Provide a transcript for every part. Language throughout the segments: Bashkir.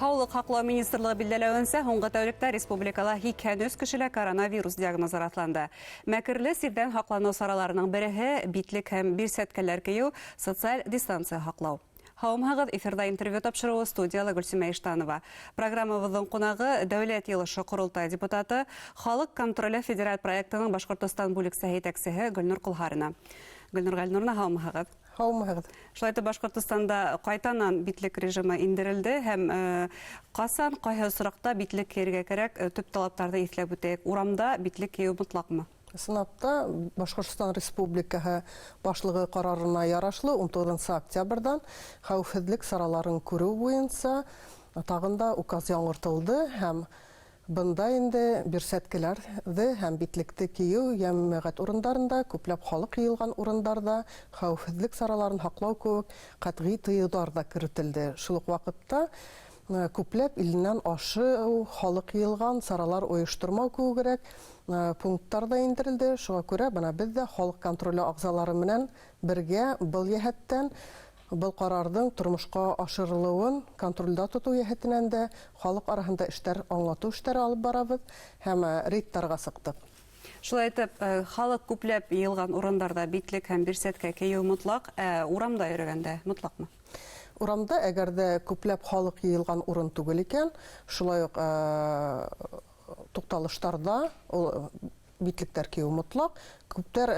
Һаулыҡ һаҡлау министрлығы билдәләүенсә, һуңғы тәүлектә республикала 83 кешелә коронавирус диагнозы раҫланды. Мәкерле сирҙән һаҡланыу сараларының береһе битлек һәм бирсәткәләр кейеү, социаль дистанция һаҡлау. Һаумыһығыҙ, эфирҙа интервью тапшырыуы, студияла Гөлсимә Иштанова. Программабыҙҙың ҡунағы Дәүләт йыйылышы Ҡоролтай депутаты, Халыҡ контроле федераль проектының Башҡортостан бүлексәһе етәксеһе Гөлнур Ҡолһарина. Гөлнур Ғәлинуровна, һаумыһығыҙ. Һаумыһығыҙ. Шулай итеп, Башҡортостанда ҡайтанан битлек режимы индерелде һәм ҡасан, ҡайһы осраҡта битлек кейергә кәрәк, төп талаптарҙы иҫләп үтәйек. Урамда битлек кейеү мотлаҡмы? Ысынлап та, Башҡортостан Республикаһы Башлығы ҡарарына ярашлы, 19 октябрҙән хәүефһеҙлек сараларын күреү буйынса тағын да указ яңыртылды һәм Бында инде бирсәткеләрҙе һәм битлекте кейеү йәмәғәт урындарында, күпләп халыҡ йыйылған урындарҙа хәүефһеҙлек сараларын һаҡлау кеүек ҡәтғи тыйыуҙар ҙа керетелде. Шул уҡ ваҡытта күпләп иленән ашыу халыҡ йыйылған саралар ойоштормау кеүегерәк пункттар ҙа индерелде. Шуға күрә бына беҙ ҙә халыҡ контроле ағзалары менән бергә был йәһәттән Был ҡарарҙың тормошҡа ашырылыуын контрольдә тотоу йәһәтенән дә халыҡ араһында эштәр, аңлатыу эштәре алып барабыҙ һәм рейдтарға сыҡтыҡ. Шулай итеп, халыҡ күпләп йыйылған урындарҙа битлек һәм бирсәткә кейеү мотлаҡ, ә урамда йөрөгәндә мотлаҡмы? Урамда, әгәр дә күпләп халыҡ йыйылған урын түгел икән, шулай уҡ туҡталыштарҙа ул Битлектәр кию мотлак. Күптәр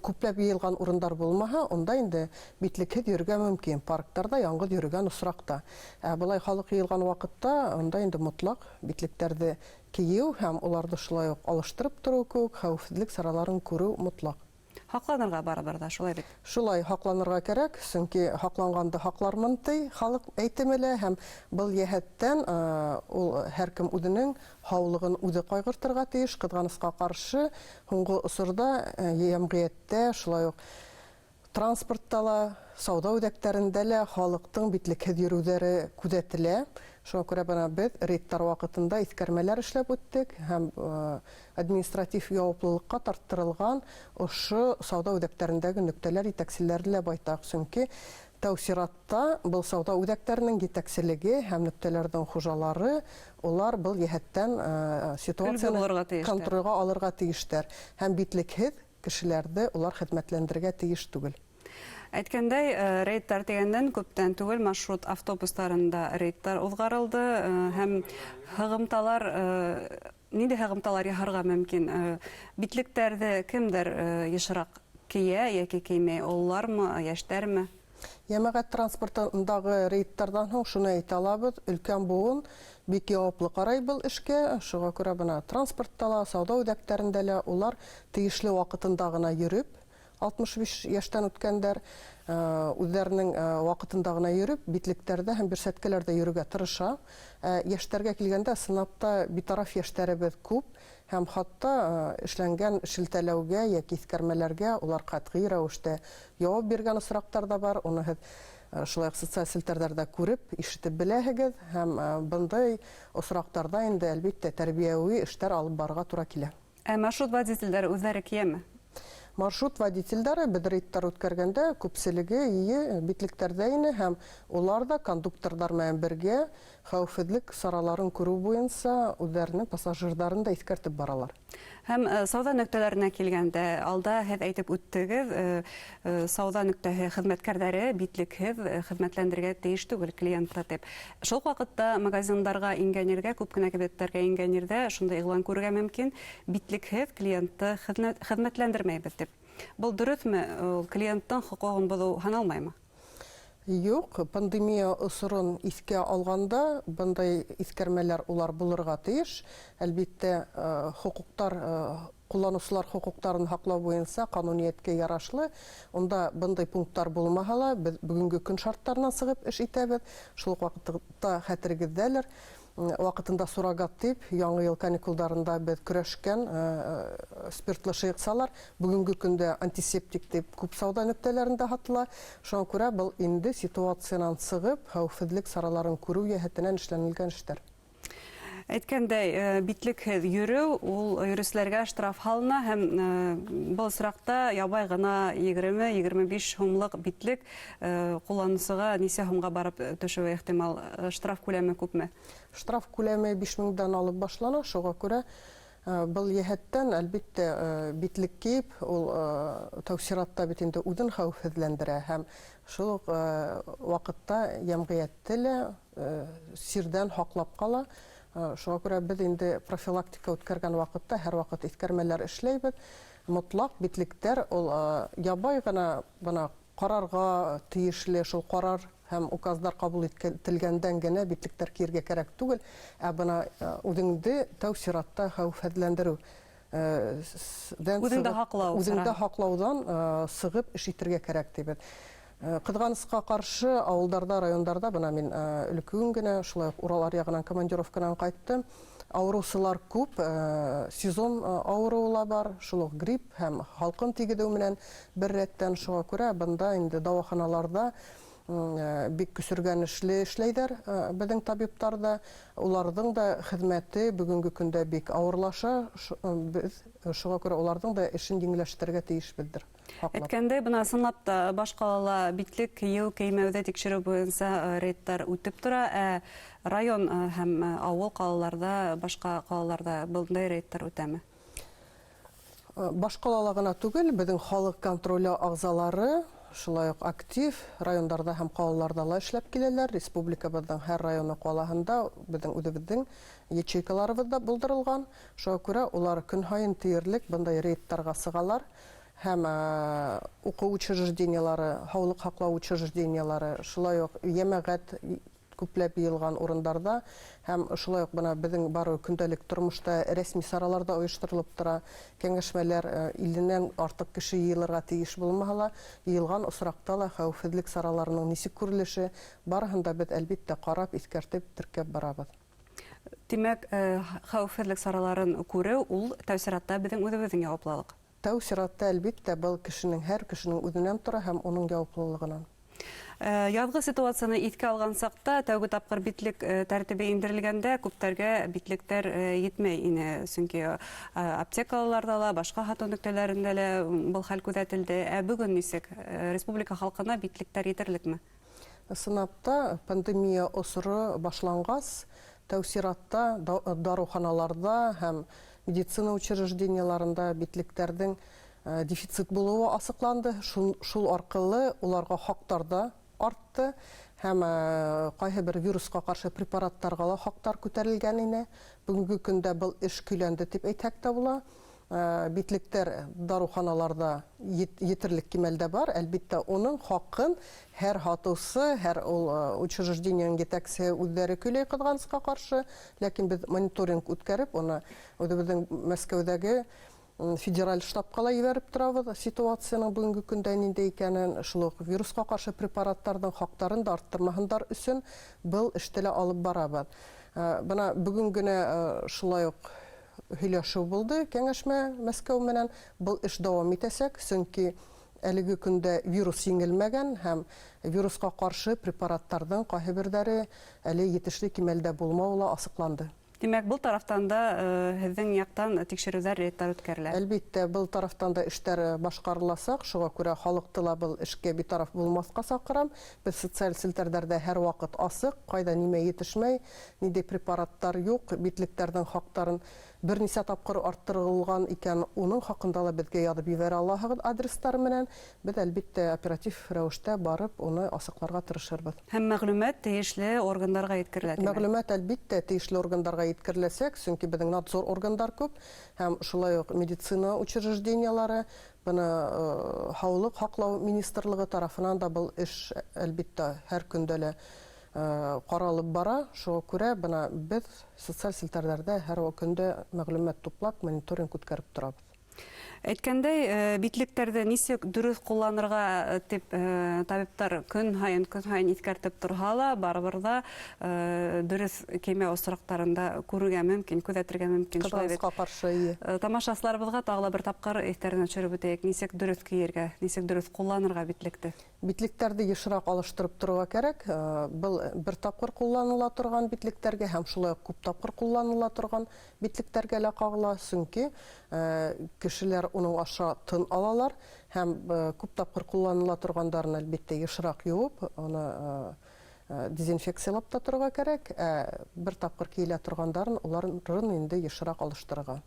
күпләп йыйылган урындар булмаһа, унда инде битлекһеҙ йөрөргә мөмкин, парктарҙа яңғыҙ йөрөгән осракта. Ә былай халыҡ йыйылган ваҡытта, унда инде мотлак битлектәрҙе кейеү һәм уларҙы шулай уҡ алыштырып тороу кеүек хәүефһеҙлек сараларын күреү мотлак. Һаҡланырға барыбер ҙа, шулай бит? Шулай, һаҡланырға кәрәк, сөнки һаҡланғанды һаҡлармын ти халыҡ әйтеме лә һәм был йәһәттән ул һәркем үҙенең һаулығын үҙе ҡайғыртырға тейеш. Ҡыҙғанысҡа ҡаршы, һуңғы осорҙа йәмғиәттә, шулай уҡ транспортта ла, сауҙа үҙәктәрендә лә халыҡтың битлекһеҙ йөрөүҙәре күҙәтелә. Шуңа күрә бына беҙ рейдтар ваҡытында иҫкәрмәләр эшләп үттек һәм Административ яуаплылыкка тарттырылган ошо сауҙа үҙәктәрендәге нөктәләр итәкселәре лә байтаҡ, сөнки тәү сиратта был сауҙа үҙәктәренең етәкселеге һәм нөктәләрҙең хужалары, улар был йәһәттән ситуацияне контрольгә алырға тейештәр һәм битлекһеҙ кешеләрҙе улар хеҙмәтләндерергә тейеш түгел. Әйткәндәй, рейдтар тигәндән, күптән түгел маршрут автобустарында рейдтар уҙғарылды һәм һығымталар Ниндәй һығымталар яһарға мөмкин? Битлектәрҙе кемдәр йышыраҡ кейә йәки кеймәй, ололармы, йәштәрме? Йәмәғәт транспортындагы рейдтарҙан һуң шуны әйтә алабыҙ, өлкән быуын бик яуаплы ҡарай был эшкә, шуға күрә бына транспортта ла, сауҙа үҙәктәрендә лә улар тейешле ваҡытында ғына йөрөп, 65 яшьтән үткәндәр үзләренең вакытында гына йөреп, битлектәрдә һәм бирсәткәләрдә йөрергә тырыша. Ә яшьтәргә килгәндә, ысынлап та битараф яшьтәребез күп һәм хатта эшләнгән шелтәләүгә яки иҫкәрмәләргә улар катгый рәвештә яуап биргән осраҡтар да бар. Уны һеҙ шулай ук социаль селтәрҙәрҙә күреп, ишетеп беләһегеҙ һәм бындай осраҡтарҙа инде, әлбиттә, тәрбиәүи эштәр алып барырга тура килә. Ә маршрут водительдәре үзләре кияме? Маршрут водительдәре без рейдтар үткәргәндә күпселеге ие битлектәрдә ине һәм улар да кондукторҙар менән бергә хәүефһеҙлек сараларын күреү буйынса үзләренең пассажирҙарын да иҫкәртеп баралар. Һәм сауҙа нөктәләренә килгәндә, алда һеҙ әйтеп үттегеҙ, сауҙа нөктәһе хеҙмәткәрҙәре битлекһеҙ хеҙмәтләндерергә тейеш түгел клиентты дип. Шул ук вакытта магазиндарга ингән ерҙә, күп кенә кибеттәргә ингән ерҙә шундай игълан күрергә мөмкин, битлекһеҙ клиентты хеҙмәтләндермәйбеҙ дип. Был дөрөҫмө, ул клиенттың хоҡуғын боҙоу һаналмаймы? Юк, пандемия осорон иҫкә алғанда, бындай иҫкәрмәләр улар булырға тейеш. Әлбиттә, хокуктар Кулланучылар хокуктарын һаклау буенча канунияткә ярашлы, унда бындый пунктлар булмаһа ла, без бүгенге көн шартларыннан чыгып эш итәбез. Шул ук вакытта хәтерегездәлер, вакытында суррогат дип, Яңа ел каникулдарында без көрәшкән спиртлы шыйыксалар, бүгенге көндә антисептик дип күп сауда нөктәләрендә һатыла. Шуңа күрә был инде ситуациянан чыгып, хәвефсезлек чараларын күрү йәһәтенән эшләнелгән эштәр. Әйткәндәй, битлекһеҙ йөрөү, ул йөрөүселәргә штраф һалына һәм был осраҡта ябай ғына 20-25 һумлыҡ битлек ҡулланыусыға нисә һумға барып төшөүе ихтимал? Штраф күләме күпме? Штраф күләме 5000-дән алып башлана, шуға күрә был йәһәттән, әлбиттә, битлек кейеп, ул тәү сиратта бит инде үҙен хәүефһеҙләндерә һәм шул уҡ ваҡытта йәмғиәтте лә сирҙән һаҡлап ҡала. Шуға күрә беҙ инде профилактика үткәргән ваҡытта һәр ваҡыт иҫкәрмәләр эшләйбеҙ. Мотлаҡ битлектәр ул ябай ғына бына ҡарарға тейешле шул ҡарар һәм указдар ҡабул ителгәндән генә битлектәр кейергә кәрәк түгел, ә бына үҙеңде тәү сиратта хәүефһеҙләндереү үҙеңде һаҡлау, үҙеңде һаҡлауҙан сығып эш итергә кәрәк тибеҙ. Ҡыҙғанысҡа ҡаршы ауылдарҙа, райондарҙа, бына мин өлкөн генә шулай уҡ Урал аръяғынан командировканан ҡайттым. Ауырыусылар күп, сезон ауырыуы ла бар, шул уҡ грипп һәм һалҡын тигеҙеү менән бер рәттән. Шуға күрә бында инде дауаханаларҙа бик көсөргәнешле эшләйҙәр беҙҙең табиптар ҙа. Уларҙың да хеҙмәте бөгөнгө көндә бик ауырлаша. Беҙ шуға күрә уларҙың да эшен еңелләштерергә тейешбеҙҙер. Әйткәндәй, бына ысынлап та баш ҡалала битлек кейеү, кеймәүҙе тикшереү буйынса рейдтар үтеп тора, ә район һәм ауыл ҡалаларҙа, башҡа ҡалаларҙа бындай рейдтар үтәме? Баш ҡалала ғына түгел, беҙҙең халыҡ контроле ағзалары шулай уҡ актив райондарҙа һәм ҡалаларҙа ла эшләп киләләр. Республикабыҙҙың һәр районы, ҡалаһында беҙҙең үҙебеҙҙең ячейкаларыбыҙ ҙа булдырылған. Шуға күрә улар көн һайын тиерлек бындай рейдтарға сығалар. Һәм уҡыу учреждениелары, һаулыҡ һаҡлау учреждениелары, шулай уҡ йәмәғәт күпләп йыйылған урындарҙа һәм шулай уҡ бына беҙҙең бары көндәлек тормошта рәсми саралар ҙа ойошторолоп тора, кәңәшмәләр, 50-нән артыҡ кеше йыйылырға тейеш булмаһа ла, йыйылған осраҡта ла хәүефһеҙлек сараларының нисек күрелеше, барыһын да беҙ әлбиттә ҡарап, иҫкәртеп, теркәп барабыҙ. Тимәк, хәүефһеҙлек сараларын күреү ул тәү сиратта беҙҙең үҙебеҙҙең яуаплылыҡ. Тәү сиратта, әлбиттә, был кешенең, һәр кешенең үҙенән тора һәм уның яуаплылығынан. Яҙғы ситуацияны иҫкә алған саҡта тәүге тапҡыр битлек тәртибе индерелгәндә күптәргә битлектәр етмәй ине, сөнки аптекаларҙа ла, башҡа һатыу нөктәләрендә лә был хәл күҙәтелде. Ә бөгөн нисек? Республика халҡына битлектәр етерлекме? Ысынлап та, пандемия осоро башланғас, тәү сиратта дарыуханаларҙа һәм медицина учреждениеларында битлектәрҙең дефицит булыуы асыҡланды. Шул арҡылы уларға хаҡтар да артты һәм ҡайһы бер вирусҡа ҡаршы препараттарға ла хаҡтар күтәрелгән ине. Бөгөнгө көндә был эш көйләнде тип әйтһәк тә була. Битлектәр дарыуханаларҙа етерлек кимәлдә бар. Әлбиттә, уның хаҡын һәр һатыусы, һәр ул учреждениеның етәксеһе үҙҙәре көйләй, ҡыҙғанысҡа ҡаршы. Ләкин беҙ мониторинг үткәреп, уны үҙебеҙҙең Мәскәүҙәге федераль штабҡа ла ебәреп торабыҙ ситуацияның бөгөнгө көндә ниндәй икәнен, шул уҡ вирусҡа ҡаршы препараттарҙың хаҡтарын да арттырмаһындар өсөн был эште лә алып барабыҙ. Бына бөгөн генә шулай уҡ һөйләшеү булды, кәңәшмә Мәскәү менән. Был эш дауам итәсәк, сөнки әлеге көндә вирус еңелмәгән һәм вирусҡа ҡаршы препараттарҙың ҡайһы берҙәре әле етешле кимәлдә булмауы ла асыҡланды. Тимәк, был тарафтан да һеҙҙең яҡтан тикшереүҙәр, рейдтар үткәрелә. Әлбиттә, был тарафтан да эштәр башҡарыласаҡ. Шуға күрә халыҡты ла был эшкә битараф булмаҫҡа саҡырам. Беҙ социаль селтәрҙәрҙә һәр ваҡыт асыҡ, ҡайҙа нимә етешмәй, ниндәй препараттар юҡ, битлектәрҙең хаҡтарын бер нисә тапҡыр арттырылған икән, уның хаҡында ла беҙгә яҙып ебәрә алаһығыҙ адрестар менән. Беҙ, әлбиттә, оператив рәүештә барып, уны асыҡларға тырышырбыҙ. Һәм мәғлүмәт тейешле органдарға еткерелә, тимәк? Мәғлүмәт, әлбиттә, тейешле органдарға еткереләсәк, сөнки беҙҙең надзор органдар күп һәм шулай уҡ медицина учреждениелары, бына һаулыҡ һаҡлау министрлығы тарафынан да был эш, әлбиттә, һәр көндә лә ҡаралып бара. Шуға күрә бына беҙ социаль селтәрҙәрҙә һәр көндә мәғлүмәт туплап, мониторинг үткәреп торабыҙ. Әйткәндәй, битлектәрҙе нисек дөрөҫ ҡулланырға тип табиптар көн һайын, көн һайын иҫкәртеп торһа ла, барыбер ҙа дөрөҫ кеймәү осраҡтарында күрергә мөмкин, күҙәтергә мөмкин. Шулай бит? Ҡыҙғанысҡа ҡаршы, эйе. Тамашасыларыбыҙға тағы ла бер тапҡыр иҫтәренә төшөрөп үтәйек, нисек дөрөҫ кейергә, нисек дөрөҫ ҡулланырға битлекте? Битлектәрҙе йышыраҡ алыштырып торорға кәрәк. Был бер тапҡыр ҡулланыла торған битлектәргә һәм шулай уҡ күп тапҡыр ҡулланыла торған битлектәргә лә ҡағыла, сөнки кешеләр уның аша тын алалар һәм күп тапҡыр ҡулланыла торғандарын, әлбиттә, йышыраҡ йыуып, уны дезинфекциялап та торорға кәрәк, ә бер тапҡыр кейелә торғандарын уларын инде йышыраҡ алыштырырға.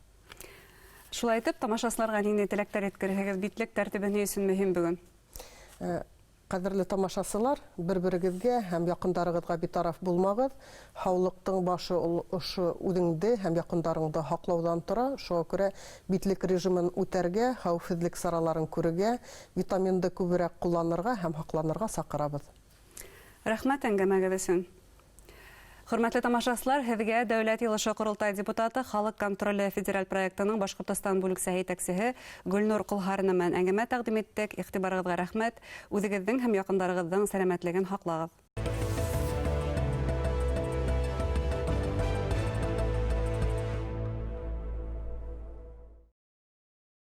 Шулай итеп, тамашасыларға ниндәй теләктәр еткерһегеҙ? Битлек тәртибе ни өсөн мөһим бөгөн? Ҡәҙерле тамашасылар, бер-берегеҙгә һәм яҡындарығыҙға битараф булмағыҙ. Һаулыҡтың башы ул ошо үҙеңде һәм яҡындарыңды һаҡлауҙан тора. Шуға күрә битлек режимын үтәргә, хәүефһеҙлек сараларын күрергә, витаминды күберәк ҡулланырға һәм һаҡланырға саҡырабыҙ. Рәхмәт әңгәмәгеҙ өсөн. Хөрмәтле тамашасылар, һеҙгә Дәүләт Йыйылышы Ҡоролтай депутаты, Халыҡ контроле федераль проектының Башҡортостан бүлексәһе етәксеһе Гөлнур Ҡолһарина менән әңгәмә тәҡдим иттек. Иғтибарығыҙға рәхмәт. Үҙегеҙҙең һәм яҡындарығыҙҙың сәләмәтлеген һаҡлағыҙ.